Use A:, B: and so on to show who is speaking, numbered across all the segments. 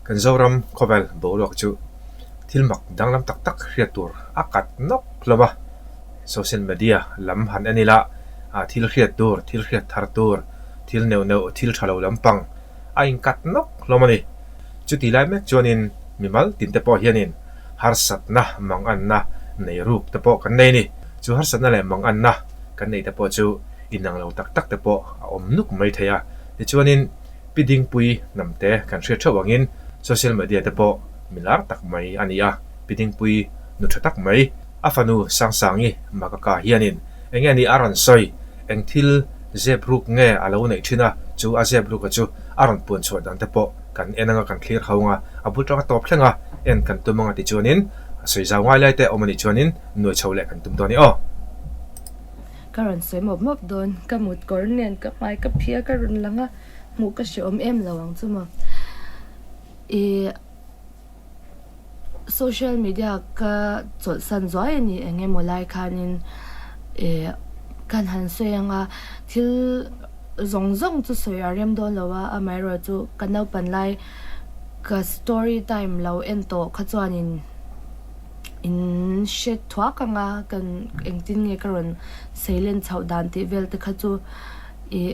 A: Kan Zoram khawvel boruak chu thil mak danglam tak tak hriat tur a kat nawk hlawm a, social media lam han en ila thil hriat tur, thil hriat thar tur, thil neuh neuh, thil tha lo lampang a inkat nawk hlawm a ni. Chuti lai mek chuanin mimal tinte pawh hianin harsatna manganna nei ruk te pawh kan nei a ni. Chu harsatna leh manganna kan neih te pawh chu inang lo tak tak te pawh a awm nuk mai thei a. Tichuanin Pi Dingpui hnamte kan hriat theuh angin social media te pawh mi lar tak mai a ni a. Pi Dingpui nu tha tak mai, a fanu Sangsangi Makaka hianin eng nge ni a rawn sawi, eng thil zep ruk nge a lo neih thin a, chu a zep ruka chu a rawn puan chhuah dan te pawh kan en anga kan thlir ho anga a bul tanga tawp thleng a, en kan tum anga tichuanin a sawi zau ngai lai te awm a nih chuanin nuai chho leh kan tum dawn i aw.
B: Ka rawn sawi mawp mawp dawn, ka mut kawr nen ka hmai ka phia ka rawn lang a, hmuh ka hreawm em lo ang chu maw. Ih social media ka chawlhsan zuai a ni eng emaw lai khanin ih kan han sawi ang a, thil zawng zawng chu sawi a rem dawn lo a, amaherawhchu ka naupan lai ka story time lo en tawh kha chuanin. In hre thuak ang a, kan engtin nge ka rawn seilen chhoh dan tih vel te kha chu ih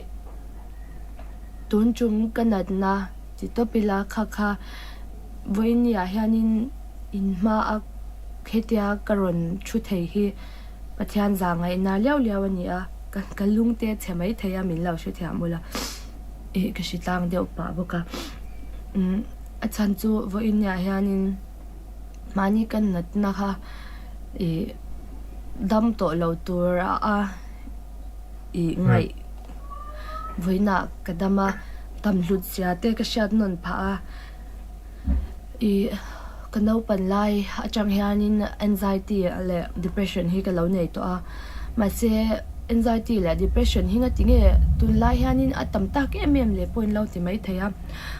B: tun tum ka natna ti tawp ila kha kha vawiin ah hianin in hma a hetia ka rawn thu thei hi Pathian zah ngaihna liau liau a ni a, ka lung te chhe mai thei a min lo hrethiam ula ih ka hri tlang deuh pah bawk a, umm a chhan chu vawiin ah hianin. Mahni ka natna kha ih dam tawh lo tur a ih ngaih vawiinah ka dam a, dam hlut zia te ka hriat nawn phah a, ih ka naupan lai atang hianin anxiety leh depression hi ka lo nei tawh a, mahse anxiety leh depression hi ngati nge tunlai hianin a tam tak em em leh pawh in lo ti maithei a,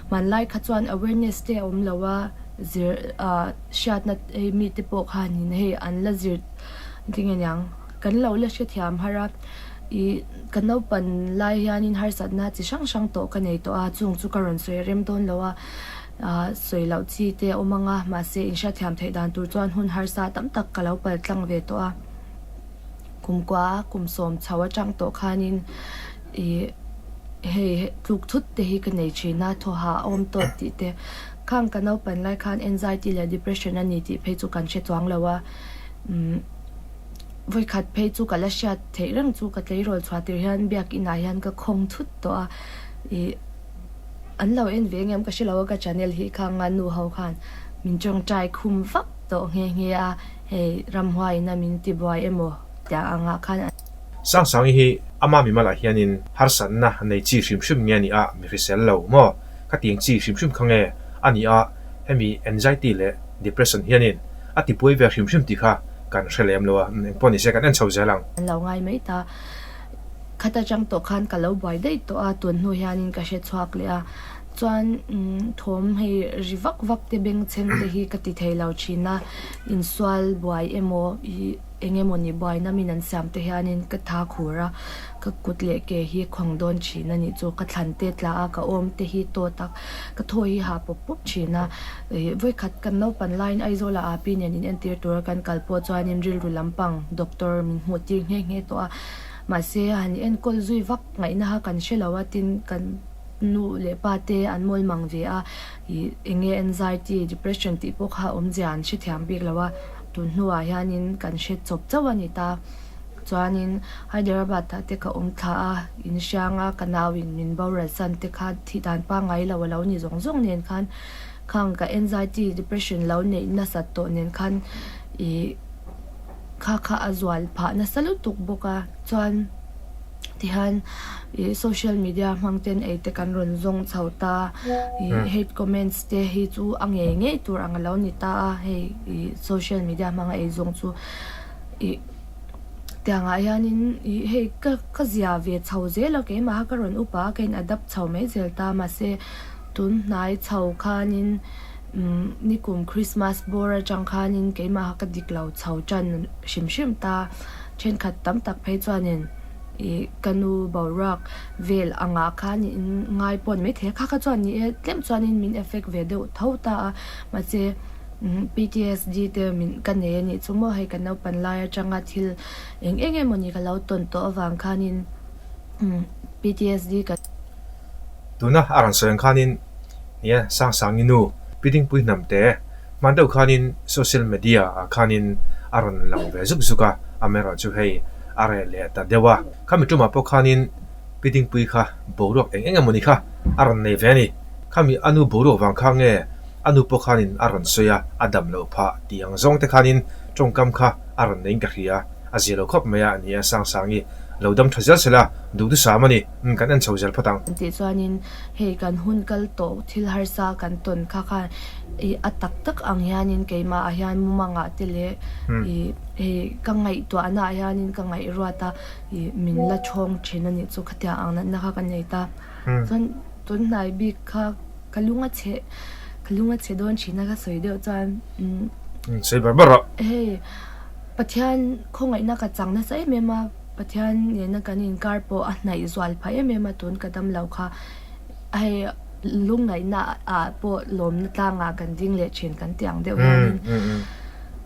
B: hmanlai kha chuan awareness te a awm lo a. Zir ah hriatna hei mite pawh khanin hei an la zir tinge niang kan lo la hrethiam har a ih ka naupan lai hianin harsatna chi hrang hrang tawh ka nei tawh a chung chu ka rawn sawi rem dawn lo a ah sawi loh chi te a awm ang a mahse inhriatthiam theih dan tur chuan hun harsa tam tak ka lo pal tlang ve tawh a kumkua kum sawm chho atang tawh khanin ih hei tluk thut te hi ka nei thin a thaw hah a awm tawt tih te Khang ka naupan lai khan anxiety leh depression a ni tih phei chu kan hre chuang lo a, umm vawikhat phei chu ka la hriat theih reng chu ka tleirawl chhuah tir hian biakinah hian ka khawng thut tawh a, ih an lo en ve ngem ka hre lo a ka channel hi khang a nu ho khan min tawngtai khum vak tawh nghe nghe a, hei ramhuaiin a min tibuai emaw tiang angah khan an.
A: Sangsangi hi ama mimalah hianin harsatna nei chi hrim hrim nge a ni a, mi hrisel lo maw? Khatiang chi hrim hrim kha nge a ni a, hemi anxiety leh depression hianin a tipuai ve hrim hrim tih kha kan hre lem lo a, engpawh nise kan en chho zel ang.
B: An lo ngai mai ta. Khat atang tawh khan ka lo buai daih tawh a, tun hnu hianin ka hre chhuak leh a, chuan thawm hei ri vak vak te bengchheng te hi ka ti thei lo thin a, insual buai emaw ih. Eng emawni buaina min an siam te hianin ka tha khur a, ka kut leh ke hi khawng dawn thin a nih chu. Ka thlan te tla a, ka awm te hi tawt a, ka thaw hi hah pawp pawp thin a. Ih vawikhat kan naupan laiin Aizawl ah Api nen in entir tura kan kal pawh chuanin rilru lampang doctor min hmuh tir nghe nghe tawh a. Mahse han enkawl zui vak ngaihna kha kan hre lo a, tin kan nu leh pa te an mawl mang ve a, ih eng nge anxiety, depression tih pawh kha awmzia an hrethiam bik lo a. Tun hnuah hianin kan hre chawp chauh a ni ta. Chuanin Hyderabad ah te ka awm thla a, in hrianga ka nauin min boral san te kha thih dan pangngai lo a lo ni zawng zawng nen khan khang ka anxiety, depression lo neih nasat tawh nen khan ih kha kha a zual phah nasa lutuk bawk a. Chuan. Tihian ih social media hmang ten ei te kan rawn zawng chho ta ih hate comments te hi chu a ngei ngei tur ang a lo ni ta a hei ih social media hmanga ei zawng chu ih tiang ah hianin ih hei ka ka zia ve chho zel a keimah kha ka rawn upa a ka in adapt chho mai zel ta mahse tun hnai chho khanin umm nikum christmas bawr atang khanin keimah kha ka dik lo chho tan hrim hrim ta. Thenkhat tam tak phei chuanin. Ih ka nu boruak vel angah khan in ngai pawh ni maithei a, kha kha chuan ni e tlem chuanin min effect ve deuh tho ta a, mahse PTSD te min ka nei a nih chu maw hei ka naupan lai atanga thil eng eng emawni ka lo tawn tawh avang khanin PTSD ka
A: Tuna a rawn sawi ang khanin nia Sangsangi nu Pi Dingpui hnam te Hman deuh khanin social media ah khanin a rawn lang ve zuk zuk a, amaherawh chu hei a reh leh ta deuh a. Khami tumah pawh khanin Pi Dingpui kha boruak eng eng emawni kha a rawn nei ve a ni. Khami a nu boruak vang kha nge a nu pawh khanin a rawn sawi a, a dam loh phah tih ang zawng te khanin tawngkam kha a rawn neiin ka hria. A zia lo khawp mai a, ni a Sangsangi lo dam tha zel sela duhthusam a ni. Umm kan en chho zel phawt ang.
B: Tih chuanin hei kan hun kal tawh thil harsa kan tawn kha khan ih a tak tak ang hianin keimah ah hian mumangah te leh ih hei ka ngaihtuahna ah hianin ka ngaihruat a ih min la thawng thin a nih chu khatiang ang natna kha ka nei ta. Chuan tun hnai bik kha ka lung a chhe ka lung a chhe dawn thin a ka sawi deuh chuan umm.
A: Sawi bar bar rawh.
B: Hei Pathian khawngaihna ka chang nasa em em a. Pathian nena kan inkar pawh a hnaih zual phah em em a, tun ka dam lo kha hei lungngaihna ah pawh lawmna tlangah kan ding leh thin kan tih ang deuh hianin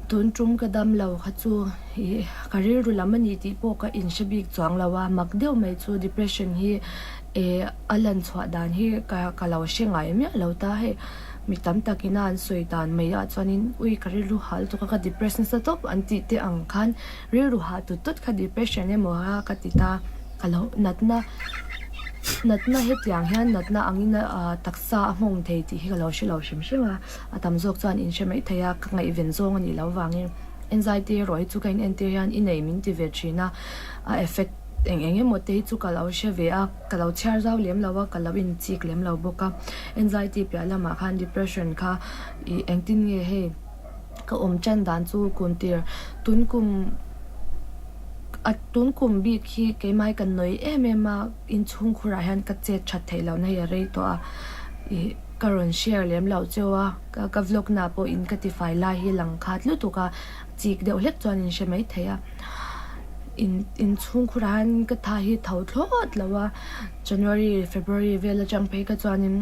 B: tun tum ka dam lo kha chu ih ka rilru lam a ni tih pawh ka inhre bik chuang lo a, mak deuh mai chu depression hi eh a lan chhuah dan hi ka ka lo hre ngai miah lo ta hei. Mi tam takin a an sawi dan mai ah chuanin ui ka rilru hah lutuk a ka depress nasa tawp an tih te ang khan rilru hah tut tut kha depression emaw a ka ti ta ka lo natna natna hetiang hian natna angin a taksa a nghawng thei tih hi ka lo hre lo hrim hrim a a tam zawk chuan in hre mai thei a ka ngaihven zawng a nih loh vangin anxiety erawh hi chu ka in entir hian i nei min ti ve thin a a effect eng eng emaw te hi chu ka lo hre ve a. Ka lo chhiar zau lem lo a, ka lo inchik lem lo bawk a. Anxiety piah lamah khan depression kha ih engtin nge hei ka awm tan dan chu kum tir tun kum a tun kum bik hi keimah hi ka nawi em em a, inchhungkhurah hian ka chet that theih lohna hi a rei tawh a, ih ka rawn share lem loh cheu a, ka ka vlog na pawh in ka tifai lai hi lang khat lutuk a, chik deuh hlek chuan in hre mai thei a. In inchhungkhurah hian ka tha hi tho thlawt lo a, January, February vel atang phei kha chuanin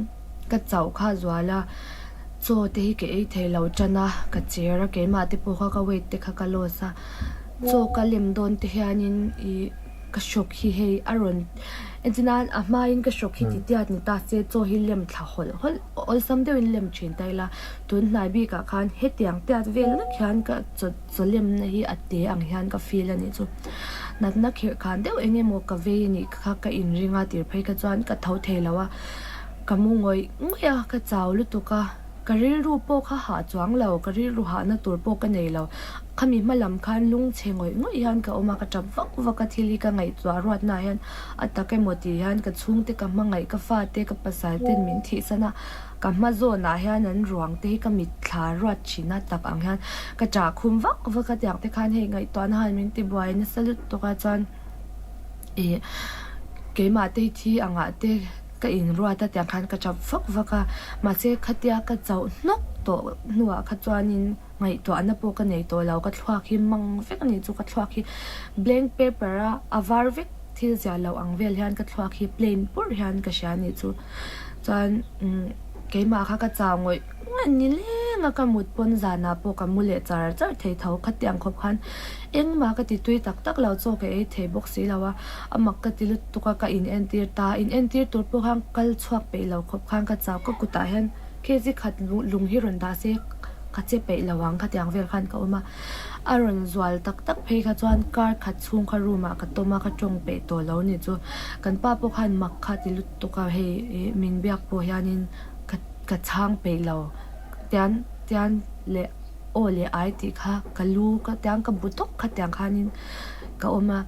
B: ka chauh kha a zual a, chaw te hi ka ei thei lo tan a, ka cher a keimah te pawh kha ka weight te kha ka loss a, chaw ka lem dawn te hianin ih ka hrawk hi hei a rawn entir nan a hmain ka hrawk hi titiat ni ta se chaw hi lem thla hawlh hawlh awlsam deuhin lem thin ta ila tun hnai bikah khan hetiang tiat vel vek hian ka chaw Chawlemna hi a te ang hian ka feel a nih chu. Natna khirh khan deuh eng emaw ka vei a nih kha ka inring a tir phei kha chuan ka tho thei lo a, ka mu ngawih ngawih a, ka chau lutuk a, ka rilru pawh kha hah chuang lo, ka rilru hahna tur pawh ka nei lo. Khami hma lam khan lungchhe ngawih ngawih hian ka awm a, ka tap vak vak a, thil hi ka ngaihtuah ruatnaah hian a tak emaw tih hian ka chhungte ka hmangaih, ka fate, ka pasal ten min thihsan a. Ka hma zawnah hian an ruang te hi ka mitthla ruat thin a tak ang hian ka ṭah khum vak vak a tiang te khan hei ngaihtuahna han min ti buai nasa lutuk a chuan ih keimah te hi thi angah te ka inruat a tiang khan ka ṭap vak vak a mahse khatia ka chauh hnawk tawh hnuah kha chuanin ngaihtuahna pawh ka nei tawh lo ka thluak hi mang vek a nih chu ka thluak hi blank paper a a var vek thil ziah loh ang vel hian ka thluak hi plain purh hian ka hria a nih chu chuan umm keimah kha ka chau ngawih ngawih ni leng a ka mut pawn zanah pawh ka mu leh char char thei tho khatiang khawp khan engmah ka ti tui tak tak lo chaw ka ei thei bawk si lo a a mak ka ti lutuk a ka in entir ta in entir tur pawh khan kal chhuak peih lo khawp khan ka chau ka kutah hian. Kg khat lung hi rawn dah se ka che peih lo ang khatiang vel khan ka awm a, a rawn zual tak tak phei kha chuan kar khat chhung kha room ah ka tawm a ka tawng peih tawh lo ni chu kan pa pawh khan mak kha ti lutuk a hei ih min biak pawh hianin ka ka chhang peih lo tian tian leh aw leh ai tih kha ka lu ka tiang ka bu tawp khatiang khanin ka awm a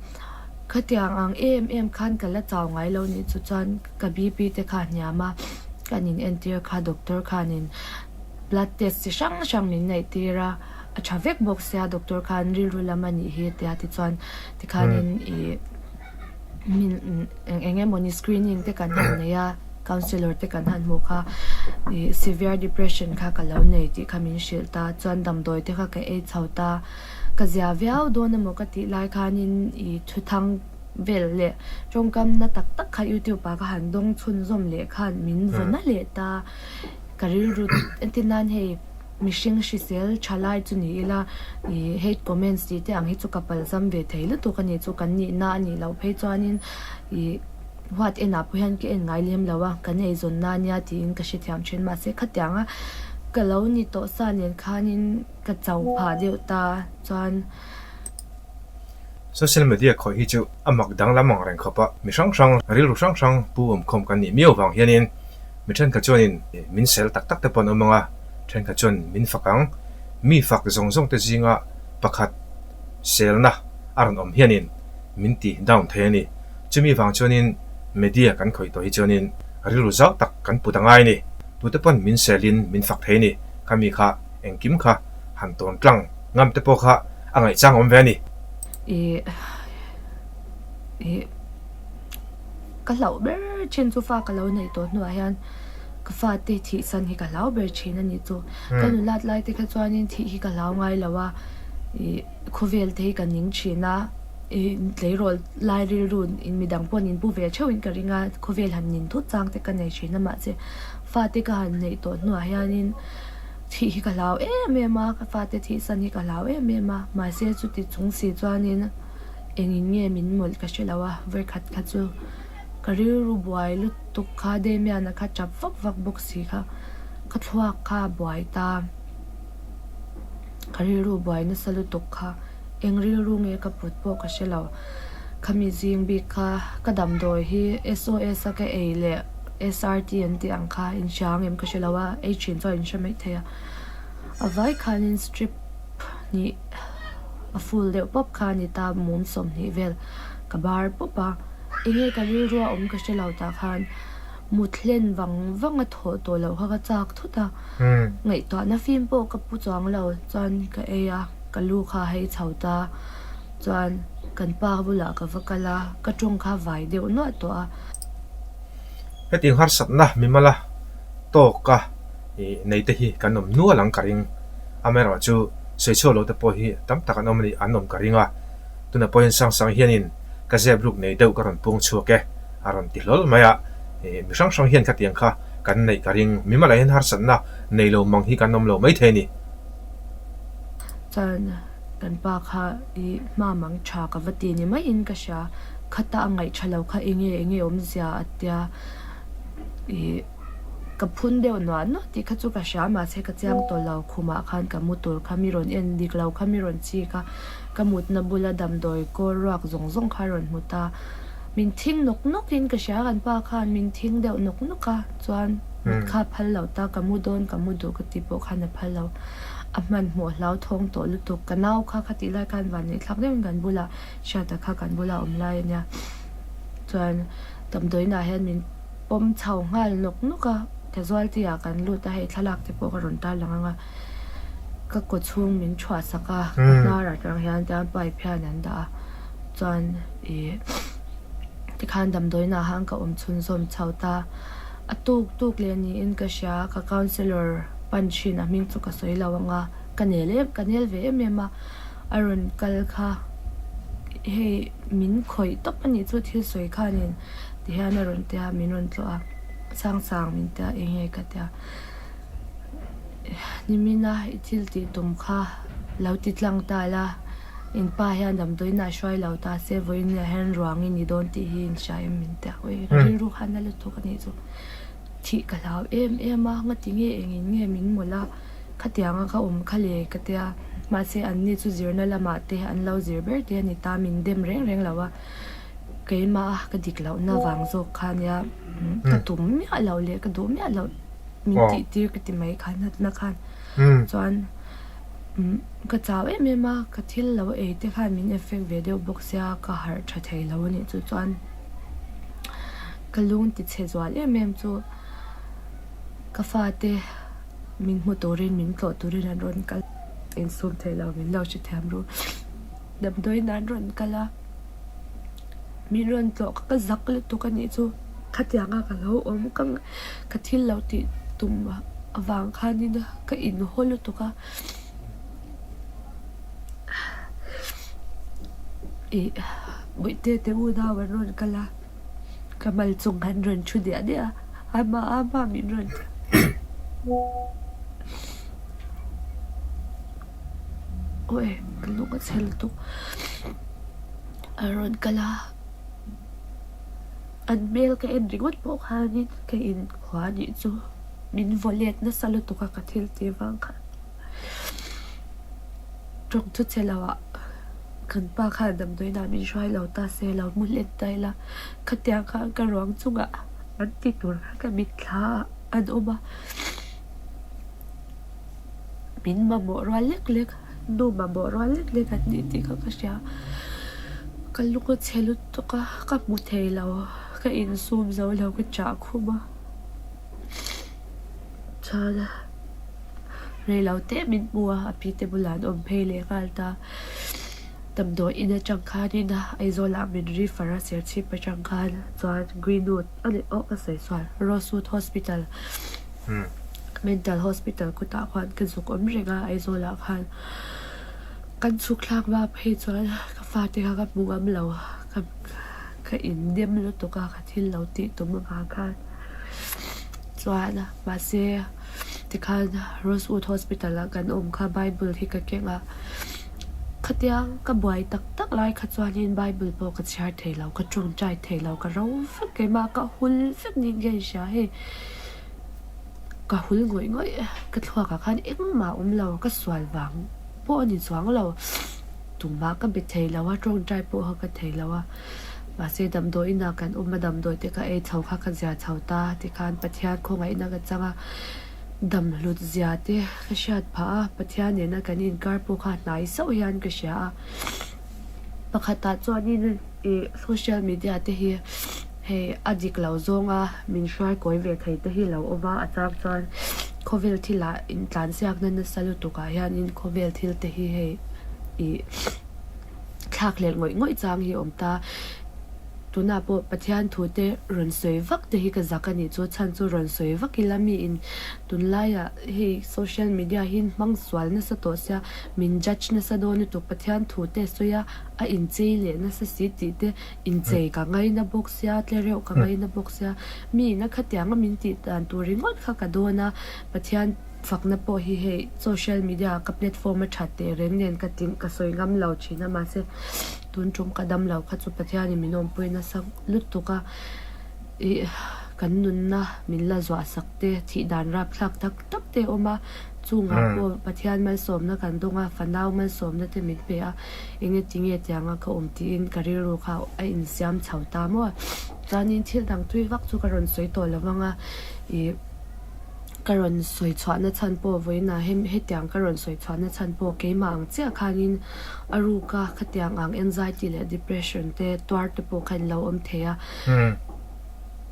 B: khatiang ang em em khan ka la chau ngai lo ni chu chuan. Ka BP te kha a hniam a, kan in entir kha doctor khanin blood test chi hrang hrang min neih tir a, a tha vek bawk sia doctor khan rilru lam a nih hi tia tichuan tikhanin ih min eng eng emawni screening te kan han nei a, counsellor te kan han hmuh kha ih severe depression kha ka lo nei tih kha min hrilh ta, chuan damdawi te kha ka ei chho ta, ka zia viau dawn emaw ka tih lai khanin ih thuthang. vel leh tawngkam na tak tak kha youtube ah ka han dawng chhunzawm leh khan min vaw na leh ta. Ka rilru entir nan hei mihring hrisel tha lai chu ni ila ih hate comments tih te ang hi chu ka palzam ve thei lutuk a ni chu kan nihna a nih loh phei chuanin ih huat enah pawh hian ka en ngai lem lo a kan eizawn na ania tiin ka hrethiam thin mahse khatianga ka lo ni tawh sa nen khanin ka cho phah deuh ta chuan.
A: Social media khawih hi chu a mak danglam ang reng khawp a, mi hrang hrang rilru hrang hrang pu awmkhawm kan nih miau vang hianin mi thenkhat chuanin min sel tak tak te pawh an awm ang a, thenkhat chuan min fak ang. Mi fak zawng zawng te zinga pakhat selna a rawn awm hianin min ti down thei a ni. Chumi vang chuanin media kan khawih tawh hi chuanin rilru zau tak kan put a ngai a ni. Tute pawn min selin min fak thei a ni. Khami kha engkim kha han tawn tlang ngam te pawh kha a ngaihchang awm ve a ni.
B: Ih ih ka hlauh ber thin chu fa ka lo neih tawh hnuah hian ka fate thih san hi ka hlau ber thin a ni chu. Ka nulat lai te kha chuanin thih hi ka hlau ngai lo a, ih khawvel te hi ka ning thin a, ih tleirawl lai rilru in midang pawh nin pu ve theuh in ka ring a, khawvel han nin thut chang te ka nei thin a mahse fate ka han neih tawh hnuah hianin Thih hi ka hlau em em a, ka fate thih san hi ka hlau em em a, mahse chuti chung si chuanin engin nge min mawlh ka hre lo a, vawikhat kha chu ka rilru buai lutuk kha Damian-a kha tap vak vak bawk si kha ka thluak kha a buai ta, ka rilru buai nasa lutuk kha eng rilru nge ka put pawh ka hre lo. Khami zing bik kha ka damdawi hi SOS a ka ei leh SRT an tih ang kha in hria ang em ka hre lo a, ei thin chuan in hre mai thei a. A vai khanin strip hnih a full deuh pawp kha a ni ta mum 20 vel ka bar pawp a, enge ka rilru a awm ka hre lo tah khan mut hlen vang vang a thawh tawh loh kha ka chak thut a, ngaihtuahna fim pawh ka pu chuang lo chuan ka ei a, ka lu kha a hei chho ta. Chuan kan pa bulah ka va kal a, ka tawng kha vai deuh nuah tawh a.
A: Hetiang harsatna mimala tawka nei te hi kan awm nual ang ka ring. Amaherawh chu sawichhuak lo te pawh hi tam tak an awm a nih an awm ka ring a. Tunah pawh hian Sangsang hianin ka zep ruk nei deuh ka rawn pung chhuak e a rawn ti hlawl mai a. Mi hrang hrang hian khatiang kha kan neih ka ring. Mimala hian harsatna nei lo mang hi kan awm lo maithei a ni.
B: Chuan. Kan pa kha i hma mang tha ka va ti ni maiin ka hria, khata a ngaih tha lo kha enge enge awmzia a tia ih ka phun deuh nuah nuah tih kha chu ka hria mahse ka chiang tawh lo khumah khan ka mu tur kha mi rawn en dik lo kha mi rawn chik a ka mutna bula damdawi kawl ruak zawng zawng kha a rawn hmu ta min thing nawk nawk in ka hria kan pa khan min thing deuh nawk nawk a chuan mut kha a phal lo ta ka mu dawn ka mu duh ka tih pawh khan a phal lo. A hmanhmawh hlauthawng tawh lutuk. Ka nau kha kha tih lai khan vanneih thlak deuhin kan bulah Hriata kha kan bula awm lai a nia. Chuan damdawiinah hian min pawm chho nghal nawk nawk a, casualty ah kan lut a, hei thlalak te pawh ka rawn tar lang ang a. Ka kaw chhung min thuah sak a, ka hnar atang hian tiang pipe hian an dah a. Chuan ih tikhan damdawiinah khan ka awm chhunzawm chho ta. A tuk tuk leh niin ka hria, ka counsellor pan thin a hming chu ka sawi lo ang a, ka nel em ka nel ve em em a, a rawn kal kha hei min khawih tawp a nih chu thil sawi khanin ti hian a rawn tia min rawn tlawh a, sang sang min tia eng nge ka tia nimina i thil tih tum kha lo ti tlang ta la. In pa hian damdawiin ah hruai lo ta se vawiin ah hian ruang i ni dawn tih hi in hria em min ti a, ui ka rilru khan a lutuk a nih chu thih ka hlau em em a, ngati nge engin nge min mawlh a, khatiang a ka awm kha le ka tia, mahse an ni chu zirna lamah te an lo zir ber te a ni ta min dem reng reng lo a, keimah a ka dik lohna vang zawk kha nia ka tum miah loh leh ka duh miah loh min tih tir ka ti mai khan natna khan chuan. Ka chau em em a, ka thil lo ei te khan min effect ve deuh bawk sia ka harh tha thei lo a nih chu chuan ka lung ti chhe zual em em chu ka fate min hmu turin min tlawh turin an rawn kal insum thei lo min lo hrethiam ru damdawiin an rawn kal a. Min rawn tlawh ka ka zak lutuk a nih chu. Khatianga ka lo awm ka ka thil lo tih tum avang khanin ka inhaw lutuk a. Ih. Bawihte te unau an rawn kal a, ka mal chung an rawn thu diah diah a, ama ama min rawn ti. Awi ka lung a chhe lutuk. A rawn kal a, an hmel ka en ringawt pawh khanin ka inhua anih chu min vaw let nasa lutuk a ka thil tih vang khan. Tawng chu che lo ah kan pa khan damdawiin ah min hruai lo ta se lo hmu hlen ta ila khatiang kha ka ruang chungah an ti tur kha ka mitthla ah an awm a min mamawh rual lek lek nu mamawh rual lek lek an ni tih kha ka hria ka lung a chhe lutuk a ka hmu thei lo ka insum zo lo ka chah khum a chuan. Rei lo te min hmu a, a pi te bulah an awm phei leh nghal ta. Damdawi in atang khanin Aizawl ah min refer a Serchhip atang khan chuan Greenwood a ni aw ka sawi sual Rosewood Hospital Mental Hospital kutah khuan ka zuk awm reng a Aizawl ah khan kan chhuk thlak hma phei chuan ka fate kha ka hmu ngam lo ka ka indem lutuk a ka thil lo tih tum avang khan chuan mahse. Tikhan Rosewood Hospital ah kan awm kha Bible hi ka keng a, khatiang ka buai tak tak lai kha chuanin Bible pawh ka chhiar thei lo, ka tawngtai thei lo, ka ro vek keimah ka hul vek niin ka inhria hei ka hul ngawih ngawih ka thluak ah khan engmah a awm lo, ka sual vang pawh a ni chuang lo, tumah ka be thei lo a, tawngtai pawh kha ka thei lo a. Mahse damdawi inah kan awm a, damdawi te ka ei chho kha ka zia chho ta tikhan Pathian khawngaihna ka chang a, dam hlut zia te ka hriat phah a, Pathian nena kan inkar pawh kha hnai sauh hian ka hria a. Pakhatah chuanin ih social media te hi hei a dik lo zawnga min hruai kawi ve thei te hi lo awm a, a chang chuan khawvel thilah intlansiakna nasa lutukah hianin khawvel thil te hi hei ih. Thlak leh ngawih ngawih chang hi a awm ta. Tunah pawh Pathian thu te rawn sawi vak te hi ka zak a nih chu. Chhan chu rawn sawi vak ila miin tunlaiah hei social media hi hmang sual nasa tawh sia min judge nasa dawn lutuk Pathian thu te sawi a a inchei leh nasa si tih te inchei ka ngaina bawk sia tlereuh ka ngaina bawk sia miin a khatianga min tih dan tur ringawt kha ka dawn a Pathian Fakna pawh hi hei social media ka platform a that teh reng nen ka tih ka sawi ngam lo thin a mahse tun tum ka dam lo kha chu Pathianin min awmpui nasa lutuk a ih kan nunna min la zuah sak te thih dan rapthlak tak tak te a awm a chungah pawh Pathian malsawmna kan dawng a fanau malsawmna te min pe a enge tinge tianga ka awm tiin ka rilru kha a insiam chho ta maw chuanin thil dang tui vak chu ka rawn sawi tawh lo vang a ih. Ka rawn sawi chhuahna chhan pawh vawiinah hetiang ka rawn sawi chhuahna chhan pawh keimah ang chiah khanin a ruka khatiang ang anxiety leh depression te tuar te pawh kha in lo awm thei a.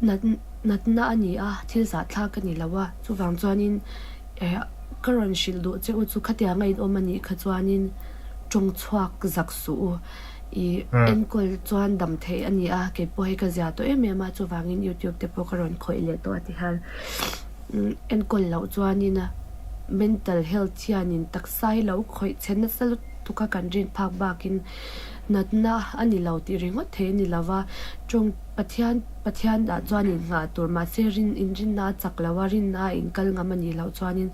B: Natna a ni a, thil zahthlak a ni lo a, chuvang chuanin ka rawn hrilh duh che u chu khatiang a inawm a nih kha chuanin tawng chhuak zak suh u. I enkawl chuan dam theih a ni a, kei pawh hei ka zia tawh em em a, chuvangin youtube te pawh ka rawn khawih leh tawh a ti hian enkawl loh chuanin mental health hianin taksa hi lo khawih chhe nasa lutuk a kan rin phak bakin natna a ni lo tih ringawt thei a ni lo va, tawng Pathian Pathian ah chuan innghah tur mahse rin inrinna a chak lo a, rinna a inkal ngam a nih loh chuanin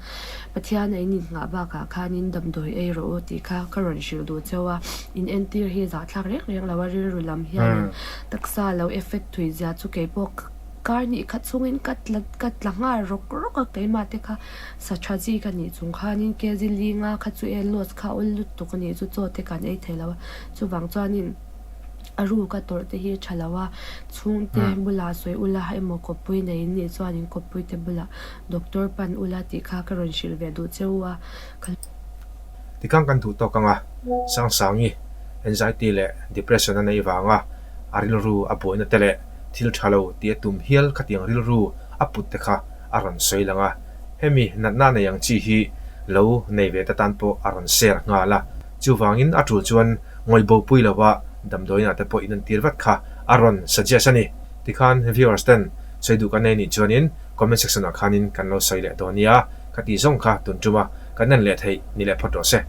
B: Pathian a in innghah bakah khanin damdawi ei rawh u tih kha ka rawn hrilh duh cheu a, in entir hi zahthlak reng reng lo a, rilru lam hianin taksa lo effect thui zia chu kei pawh kar hnih khat chhungin ka tla ka tla nghal rawk rawk a, keimah te kha sa tha chi ka nih chung khanin kg linga kha chu e loss kha awl lutuk a nih chu chaw te kan ei thei lo a, chuvang chuanin. A ruk a tawrh te hi a tha lo a, chhungte bulah sawi ula emaw kawppui nei in nih chuan in kawppui te bulah doctor pan ula tih kha ka rawn hrilh ve duh che u a.
A: Tikang kan duh tawk anga Sangsangi anxiety leh depression a neih vanga a rilru a buaina te leh thil tha lo tih a tum hial khatiang rilru a put te kha a rawn sawi lang a, hemi natna nei ang chi hi lo nei ve te tan pawh a rawn share nghal a, chuvangin a tul chuan Ngawih bopui lova damdawiinah te pawh inentir vat kha a rawn suggest a ni. Tikhan viewers ten sawi duh kan nei nih chuanin comment section ah khanin kan lo sawi leh dawn nia. Ka tih zawng kha tun tuma kan en leh theih ni leh phawt rawh se.